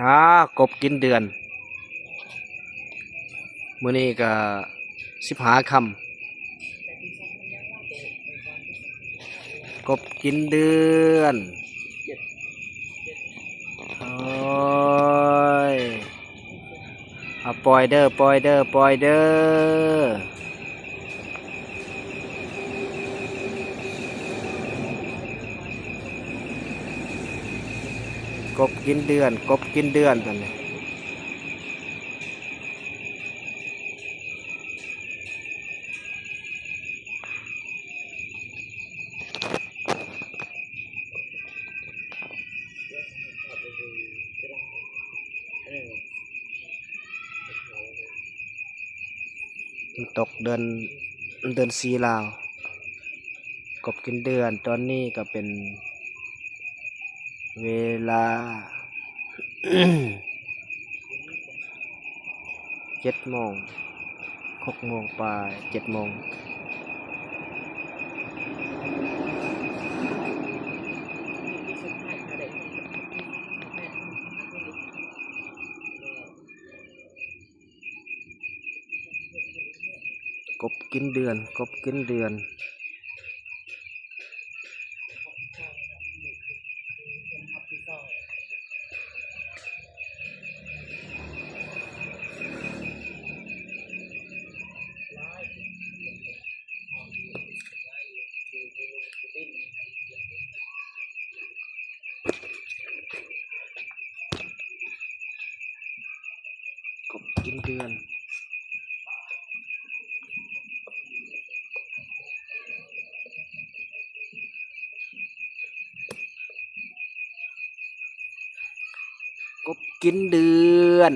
ອ່າ ກົບກິນເດືອນ ມື້ນີ້ກະສິບຫ້າຄ່ຳ ກົບກິນເດືອນ. ໂອ້ຍ ເອົາ ປ່ອຍເດີ ປ່ອຍເດີ ປ່ອຍເດີ. ກົບກິນເດືອນ ກົບກິນເດືອນ ຕອນນີ້. ມັນຕົກເດືອນ ເດືອນສີ່ລາວ ກົບກິນເດືອນ. ຕອນນີ້ກະເປັນເວລາ ເຈັດໂມງ ຫົກໂມງປາຍ ເຈັດໂມງ. ກົບກິນເດືອນ ກົບກິນເດືອນ. ກົບກິນເດືອນ ກົບກິນເດືອນ.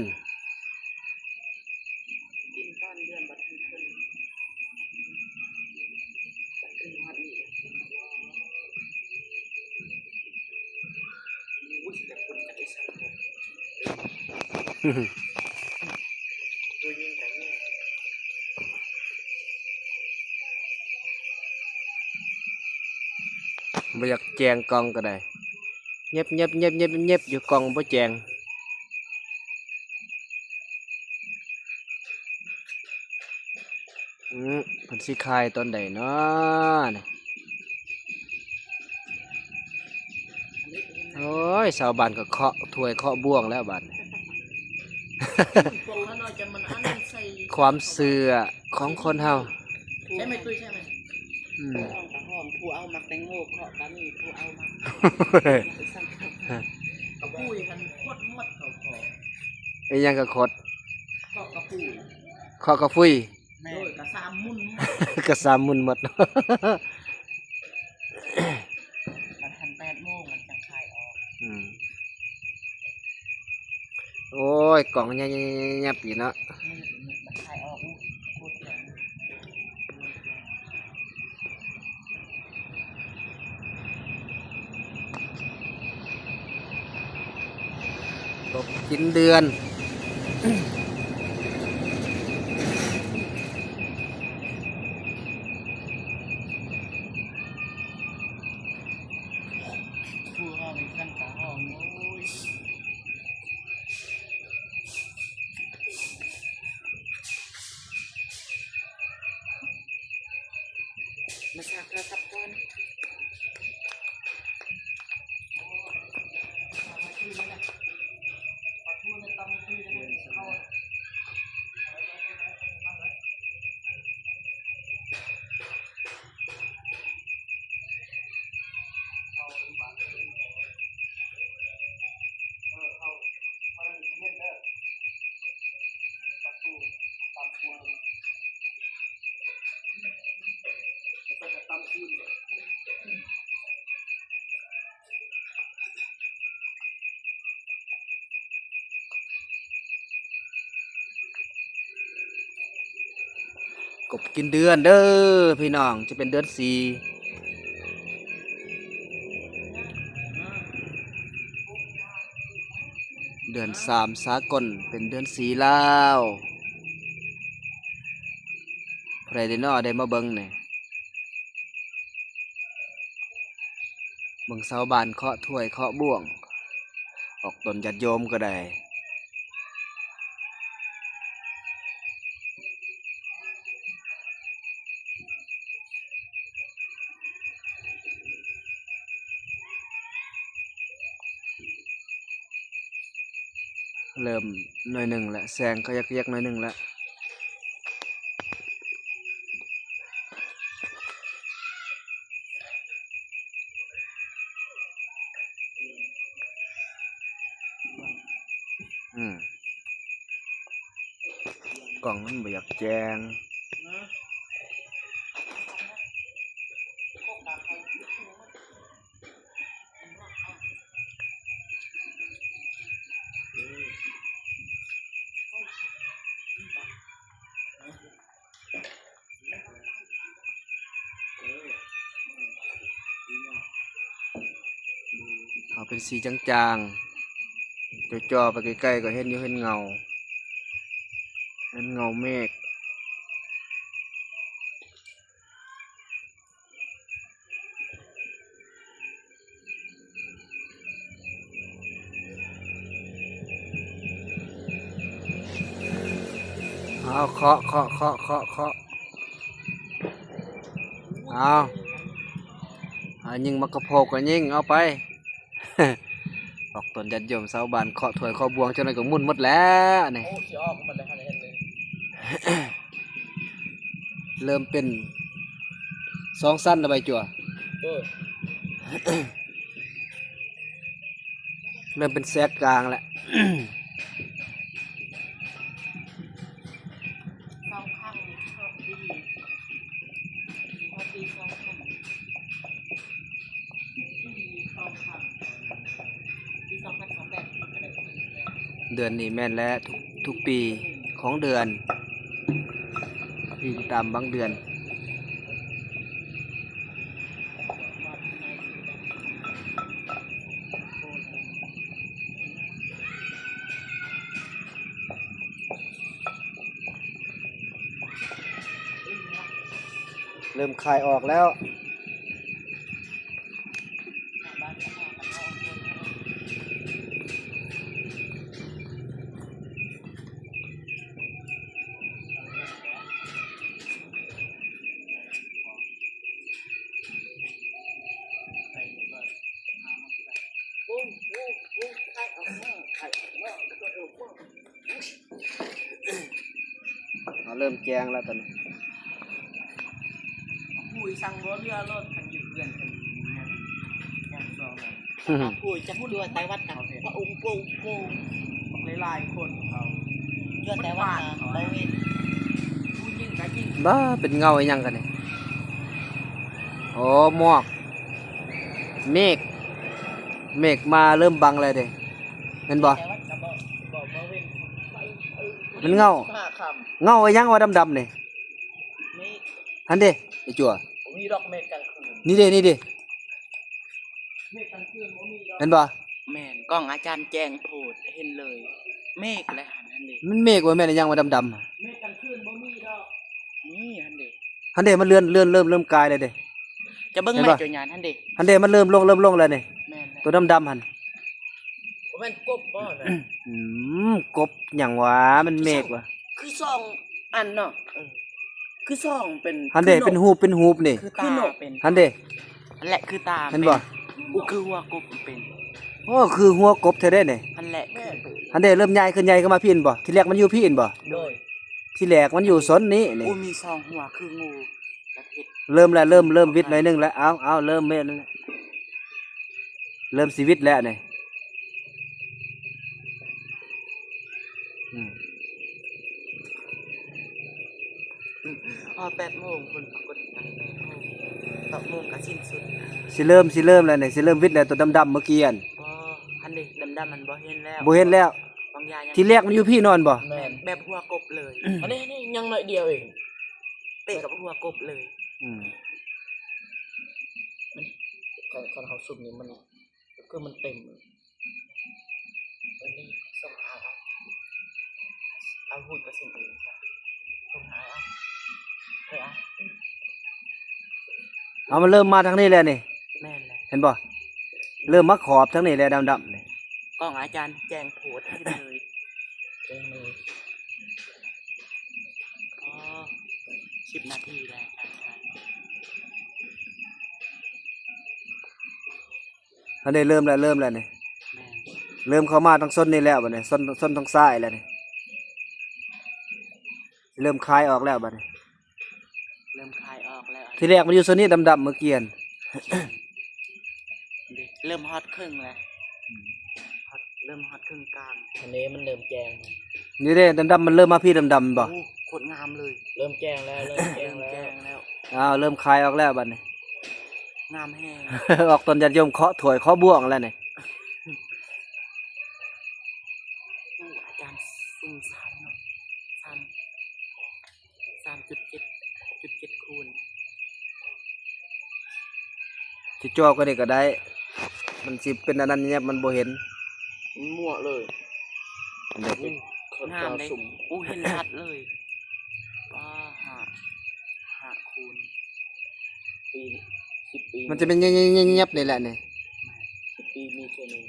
ບໍ່ຢາກແຈ້ງກ້ອງກະໄດ້ ເຫຍິບໆໆໆ ຢູ່ ກ້ອງບໍ່ແຈ້ງ. ອືມ ເພິ່ນຊິຂາຍຕອນໃດເນາະນີ້? ໂອ້ຍ ຊາວບ້ານກະເຄາະຖ້ວຍເຄາະບ່ວງແລ້ວບາດນີ້. ຄວາມເຊື່ອຂອງຄົນເຮົາ ໃຊ່ໄໝ? ຕຸ້ຍ ໃຊ່ໄໝ? ອືມ ກະຫອມ ຜູ້ເອົາໝາກແຕງໂມ ເຄາະກະມີ ຜູ້ເອົາໝາກ ກະປຸ້ຍຫັ້ນ ຄົດໝົດ ເຂົາເຄາະ ອີ່ຫຍັງກະຄົດ ເຄາະກະປຸ້ຍ ເຄາະກະປຸ້ຍ. ແມ່ນ ໂດຍ ກະສາມມຸນ ກະສາມມຸນໝົດ. ມັນທັນແປດໂມງ ມັນຈັ່ງຂາຍອອກ. ອືມ ໂອ້ຍ ກ້ອງແຍບໆໆໆ ຢູ່ເນາະ. ກົບກິນເດືອນ. ມາຊາກໂທລະສັບກ່ອນ. ກົບກິນເດືອນເດີພີ່ນ້ອງ ຈະເປັນເດືອນສີ່ ເດືອນສາມສາກົນ ເປັນເດືອນສີ່ລາວ. ຜູ້ໃດເນາະໄດ້ມາເບິ່ງນີ້ ເບິ່ງຊາວບ້ານເຄາະຖ້ວຍເຄາະບ່ວງ. ອອກຕົນຍາດໂຍມກໍໄດ້. ເລີ່ມໜ້ອຍໜຶ່ງແລ້ວ ແສງຂະຫຍັກໆໜ້ອຍໜຶ່ງແລ້ວ. ອືມ ກ້ອງມັນບໍ່ຢາກແຈ້ງ. ເອົາເປັນສີຈາງໆ ຈໍ່ໆ ໄປໃກ້ໆ ກໍເຫັນຢູ່ ເຫັນເງົາ ເຫັນເງົາເມກ. ເອົາ ເຄາະ ເຄາະ ເຄາະ ເຄາະ ເຄາະ ເອົາ ເອົາ ຍິງໝາກກະໂພກກໍຍິງ ເອົາໄປ. ອອກຕົນຍາດໂຍມຊາວບ້ານ ເຄາະຖ້ວຍເຄາະບ່ວງ ຈັ່ງໃດກໍໝຸ່ນໝົດແລ້ວນີ້. ໂອ້ ຊິອອກໝົດແລ້ວ ເຫັນເລີຍ. ເລີ່ມເປັນສອງຊັ້ນລະ ໃບຈົວ. ເອີ ເລີ່ມເປັນແຊກກາງແລ້ວ. ສອງຄັ້ງ ຮອບປີ ຮອບປີສອງຄັ້ງ. ເດືອນນີ້ແມ່ນແຫຼະ ທຸກ ທຸກປີຂອງເດືອນ ອີງຕາມບາງເດືອນ. ເລີ່ມຄາຍອອກແລ້ວ. ເຮົາເລີ່ມແຈ້ງແລ້ວຕອນນີ້. ໂອ້ຍ ສັ່ງບໍ່ເຫຼືອໂລດ ຄັນຢູ່ເຮືອນ ຄັນຍັງ ຍັງຊ່ວງນັ້ນ. ໂອ້ຍ ຈັກຕົວໄຕ້ຫວັດກັນ ວ່າອົງໂປງໂປງ ບັກຫຼາຍໆຄົນເຂົາ ເຮືອນໄຕ້ຫວັດນະ ບໍ່ເຫັນ ຜູ້ຍິງກໍຍິງ. ບ້າ ເປັນເງົາອີ່ຫຍັງກັນນີ້? ໂອ້ ໝອກ ເມກ ເມກມາເລີ່ມບັງແລ້ວເດ້ ແມ່ນບໍ່? ແຕ່ວ່າກໍບໍ່ ບໍ່ ບໍ່ເຫັນ ມັນເງົາ ເງົາອີ່ຫຍັງວະດຳໆນີ້? ເມກ ຫັ້ນເດ້ ໄອ້ຈົວ ບໍ່ມີດອກເມກກາງຄືນ. ນີ້ເດ້ ນີ້ເດ້ ເມກກາງຄືນບໍ່ມີດອກ ເຫັນບໍ່? ແມ່ນ ກ້ອງອາຈານແຈ້ງໂພດ ເຫັນເລີຍ ເມກແຫຼະຫັ້ນ ຫັ້ນເດ້. ມັນເມກບໍ່ແມ່ນອີ່ຫຍັງວະດຳໆ? ເມກກາງຄືນບໍ່ມີດອກ. ນີ້ຫັ້ນເດ້ ຫັ້ນເດ້ ມັນເລື່ອນ ເລື່ອນ ເລີ່ມ ເລີ່ມກາຍແລ້ວເດ້. ຈະເບິ່ງ ເຫັນບໍ່ ແມ່ຈົວຍານຫັ້ນເດ້ ຫັ້ນເດ້ ມັນເລີ່ມລົງ ເລີ່ມລົງແລ້ວນີ້. ແມ່ນແຫຼະ ຕົວດຳໆຫັ້ນ ບໍ່ແມ່ນກົບບໍ່ນະ? ອືມ ກົບຫຍັງຫວາ ມັນເມກຫວາ ຄືສອງອັນເນາະ. ເອີ ຄືສອງເປັນ ຫັ້ນເດ້ ຄືນົກ ເປັນຮູບ ເປັນຮູບນີ້ ຄືຕາເປັນ ຫັ້ນເດ້ ຫັ້ນແຫຼະ ຄືຕາ ເຫັນບໍ່? ເປັນ ໂອ້ ຄືຫົວກົບເປັນ ໂອ້ ຄືຫົວກົບແທ້ເດ້ນີ້. ຫັ້ນແຫຼະ ຄື ຫັ້ນເດ້ ເລີ່ມໃຫຍ່ຂຶ້ນ ໃຫຍ່ຂຶ້ນມາພີ້ເຫັນບໍ່? ທີແລກມັນຢູ່ພີ້ເຫັນບໍ່? ໂດຍ ທີແລກມັນຢູ່ຊົນນີ້ນີ້. ໂອ້ ມີສອງຫົວຄືງູ. ເລີ່ມແລ້ວ ເລີ່ມ ເລີ່ມວິດໜ້ອຍໜຶ່ງແລ້ວ. ເອົາ ເອົາ ເລີ່ມແມ່ນແລ້ວ ເລີ່ມຊິວິດແລ້ວນີ້. ອືມ ອໍ ແປດໂມງພຸ້ນ ປາກົດການແປດໂມງ ແປດໂມງກໍສິ້ນສຸດ. ຊິເລີ່ມ ຊິເລີ່ມແລ້ວນີ້ ຊິເລີ່ມວິດແລ້ວ ຕົວດຳໆເມື່ອກີ້ຫັ້ນ. ອໍ ຫັ້ນເດ້ ດຳໆມັນບໍ່ເຫັນແລ້ວ ບໍ່ເຫັນແລ້ວ. ບາງຢ່າງ ທີແລກມັນຢູ່ພີ້ນອນບໍ່? ແມ່ນ ແບບຫົວກົບເລີຍ. ອັນນີ້ ອັນນີ້ຍັງໜ້ອຍດຽວເອງ. ເປະກັບຫົວກົບເລີຍ. ອືມ ຄັນ ຄັນເຮົາຊຸບນີ້ມັນ ຄືມັນເຕັມ. ອັນນີ້ສົ່ງຫາເອົາ ເອົາຫູດໄປເສັ້ນອື່ນ ສົ່ງຫາເອົາ ເອີ ເອົາ ເອົາ ມັນເລີ່ມມາທາງນີ້ແລ້ວນີ້. ແມ່ນແຫຼະ ເຫັນບໍ່? ເລີ່ມມາຂອບທາງນີ້ແລ້ວ ດຳໆນີ້. ກ້ອງອາຈານແຈ້ງໂພດເຫັນເລີຍ ເບິ່ງເລີຍ. ອໍ ສິບນາທີແລ້ວອາຈານ. ອັນນີ້ເລີ່ມແລ້ວ ເລີ່ມແລ້ວນີ້ ແມ່ນ ເລີ່ມເຂົ້າມາທາງໂຊນນີ້ແລ້ວບັດນີ້ ໂຊນ ໂຊນທາງຊ້າຍແລ້ວນີ້ ເລີ່ມຄາຍອອກແລ້ວບັດນີ້ ເລີ່ມຄາຍອອກແລ້ວ. ທີແລກມັນຢູ່ໂຊນນີ້ດຳໆ ເມື່ອກີ້ຫັ້ນ ເລີ່ມຮອດເຄິ່ງແລ້ວ ອືມ ຮອດ ເລີ່ມຮອດເຄິ່ງກາງ. ອັນນີ້ມັນເລີ່ມແຈ້ງ ນີ້ເດ້ ດຳໆ ມັນເລີ່ມມາພີ້ ດຳໆ ແມ່ນບໍ່? ໂອ້ ໂຄດງາມເລີຍ ເລີ່ມແຈ້ງແລ້ວ ເລີ່ມແຈ້ງແລ້ວ ເລີ່ມແຈ້ງແລ້ວ. ອ້າວ ເລີ່ມຄາຍອອກແລ້ວບັດນີ້ ງາມແຮງ ອອກຕົນຍາດໂຍມເຄາະຖ້ວຍເຄາະບ່ວງແລ້ວນີ້. ໂອ້ ອາຈານສູງສາມເນາະ ສາມ ສາມຈຸດເຈັດ ຈຸດເຈັດຄູນ ຊິຈ່ອກວ່ານີ້ກໍໄດ້ ມັນຊິເປັນອັນນັ້ນແຍບ ມັນບໍ່ເຫັນ ມັນມົວເລີຍ ອັນໃດເປັນ ໂອ້ ງາມເດ້ ໂອ້ ເຫັນຊັດເລີຍ ວ້າ ຫ້າ ຫ້າຄູນ ປີ ສິບປີ ມັນຈະເປັນແຍບໆ ແຍບໆ ນີ້ແຫຼະນີ້ ສິບປີມີເທື່ອໜຶ່ງ.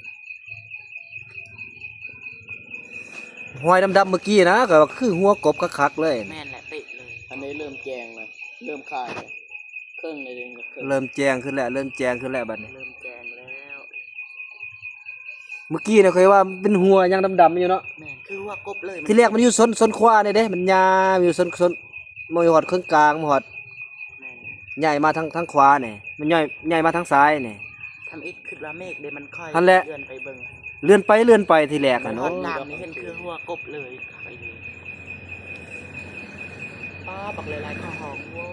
ຮອຍດຳໆ ເມື່ອກີ້ນະ ກໍຄືຫົວກົບຄັກໆ ເລີຍ ແມ່ນແຫຼະ ເປະເລີຍ. ອັນນີ້ເລີ່ມແຈ້ງແລ້ວ ເລີ່ມຄາຍແລ້ວ ເຄິ່ງແລ້ວເດ້ ເລີ່ມແຈ້ງຂຶ້ນແລ້ວ ເລີ່ມແຈ້ງຂຶ້ນແລ້ວບັດນີ້ ເລີ່ມແຈ້ງແລ້ວ. ເມື່ອກີ້ນະ ຂ້ອຍວ່າເປັນຫົວຫຍັງດຳໆ ຢູ່ເນາະ ແມ່ນ ຄືຫົວກົບເລີຍ. ທີແລກມັນຢູ່ໂຊນ ໂຊນຂວານີ້ເດ້ ມັນຍາວຢູ່ໂຊນ ໂຊນ ບໍ່ຮອດເຄິ່ງກາງ ບໍ່ຮອດ ແມ່ນ ໃຫຍ່ມາທາງ ທາງຂວານີ້ ມັນໃຫຍ່ ໃຫຍ່ມາທາງຊ້າຍນີ້. ທຳອິດຄິດວ່າເມກເດ້ ມັນຄ່ອຍ ຫັ້ນແຫຼະ ເລື່ອນໄປເບິ່ງ ເລື່ອນໄປ ເລື່ອນໄປ ທີແລກຫັ້ນ ໂອ້ ຮອດກາງນີ້ເຫັນຄືຫົວກົບເລີຍ. ປ້າ ບັກຫຼາຍໆ ຂອງຫ້ອງ ໂອ້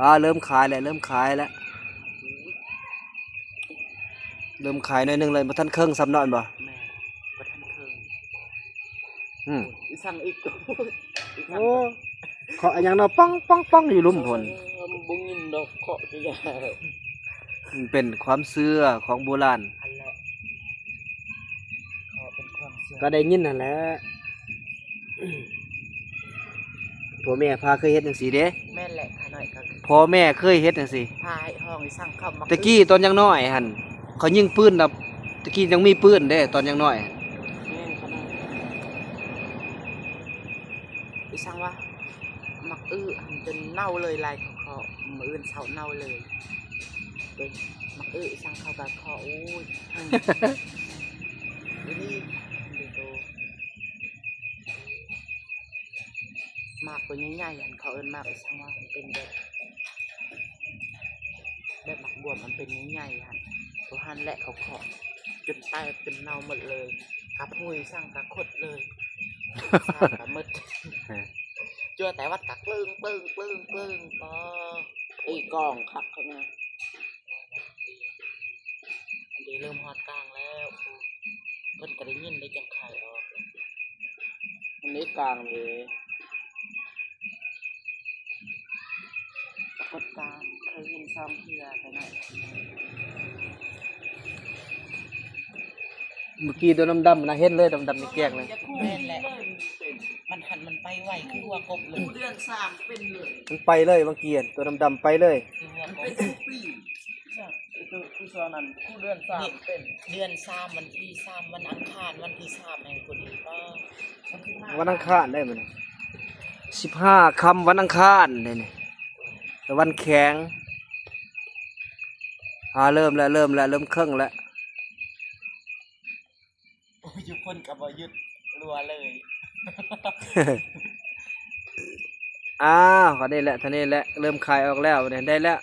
ອ່າ ເລີ່ມຄາຍແລ້ວ ເລີ່ມຄາຍແລ້ວ ເລີ່ມຄາຍໜ້ອຍໜຶ່ງເລີຍ ບໍ່ທັນເຄິ່ງຊ້ຳເນາະ ແມ່ນບໍ່? ແມ່ນ ບໍ່ທັນເຄິ່ງ. ອືມ ອີ່ສັງອີກ ອີ່ສັງ ໂອ້ ເຄາະອີ່ຫຍັງເນາະ ປັງໆໆ ຢູ່ລຸ່ມພຸ້ນ. ເອີ ບໍ່ຍິນດອກ ເຄາະຄືຫຍັງ ມັນເປັນຄວາມເຊື່ອຂອງໂບລານ ອັນແຫຼະ ເຄາະເປັນຄວາມເຊື່ອ ກໍໄດ້ຍິນຫັ້ນແຫຼະ. ພໍ່ແມ່ພາເຄີຍເຮັດຈັ່ງຊີ້ເດ້ ແມ່ນແຫຼະ ຂ້ານ້ອຍກໍ ພໍ່ແມ່ເຄີຍເຮັດຈັ່ງຊີ້ ພາໃຫ້ຫ້ອງອີ່ສັງເຂົ້າມາ. ແຕ່ກີ້ຕອນຍັງນ້ອຍຫັ້ນ ເຂົາຍິງປືນນະ ແຕ່ກີ້ຍັງມີປືນເດ້ ຕອນຍັງນ້ອຍ ແມ່ນຂະໜາດ ອີ່ສັງວ່າ ໝາກອື້ຫັ້ນຈົນເນົ່າເລີຍ ລາຍເຂົາເຄາະ ມື້ອື່ນເຊົ້າເນົ່າເລີຍ. ເບິ່ງ ໝາກອື້ອີ່ສັງເຂົາກໍເຄາະ ໂອ້ຍ ອີ່ຫຼີ ເດໂຕ. ໝາກຕົວໃຫຍ່ໆ ຫັ້ນ ເຂົາເອີ້ນໝາກອີ່ສັງວ່າ ມັນເປັນແບບ ແບບໝາກບວມ ມັນເປັນໃຫຍ່ໆ ຫັ້ນ ຕົວຫັ້ນແຫຼະ ເຂົາເຄາະຈົນແຕກ ຈົນເນົ່າໝົດເລີຍ ກັບຫຸຍສັງກະຄົດເລີຍ ສັງກະໝົດ ຈົວແຕ່ວັດກະເກິ່ງເປີ້ງ ເປີ້ງ ເປີ້ງ ປໍ ຕີກ້ອງຄັກຂະໜາດ. ອັນນີ້ເລີ່ມຮອດກາງແລ້ວ ເພິ່ນກໍໄດ້ຍິນໄດ້ຈັ່ງຄາຍອອກ. ອັນນີ້ກາງເດ້ ປາກົດການເຄີຍເຫັນສອງເທື່ອໄປໜ້ອຍ. ເມື່ອກີ້ຕົວດຳໆນະ ເຫັນເລີຍ ດຳໆນີ້ແຈ້ງເລີຍ. ແມ່ນແຫຼະ ມັນຫັນມັນໄປໄວຄືວ່າກົບເລີຍ. ເດືອນສາມເປັນເລີຍ ມັນໄປເລີຍ ເມື່ອກີ້ຕົວດຳໆໄປເລີຍ ຄືວ່າກົບ ເປັນທຸກປີ. ຄືຊ່ວງນັ້ນ ເດືອນສາມເປັນ ເດືອນສາມ ວັນທີສາມ ວັນອັງຄານ ວັນທີສາມແມ່ນຜູ້ດີ ກໍ ວັນອັງຄານໄດ້ມື້ນີ້ ສິບຫ້າຄ່ຳ ວັນອັງຄານເດ້ນີ້ ແລະວັນແຂງ. ອ່າ ເລີ່ມແລ້ວ ເລີ່ມແລ້ວ ເລີ່ມເຄິ່ງແລ້ວ. ໂອ້ຍ ຢູ່ພຸ້ນກໍບໍ່ຢຸດ ລັວເລີຍ. ອ້າວ ອັນນີ້ແຫຼະ ເທົ່ານີ້ແຫຼະ ເລີ່ມຄາຍອອກແລ້ວ ໄດ້ແລ້ວ.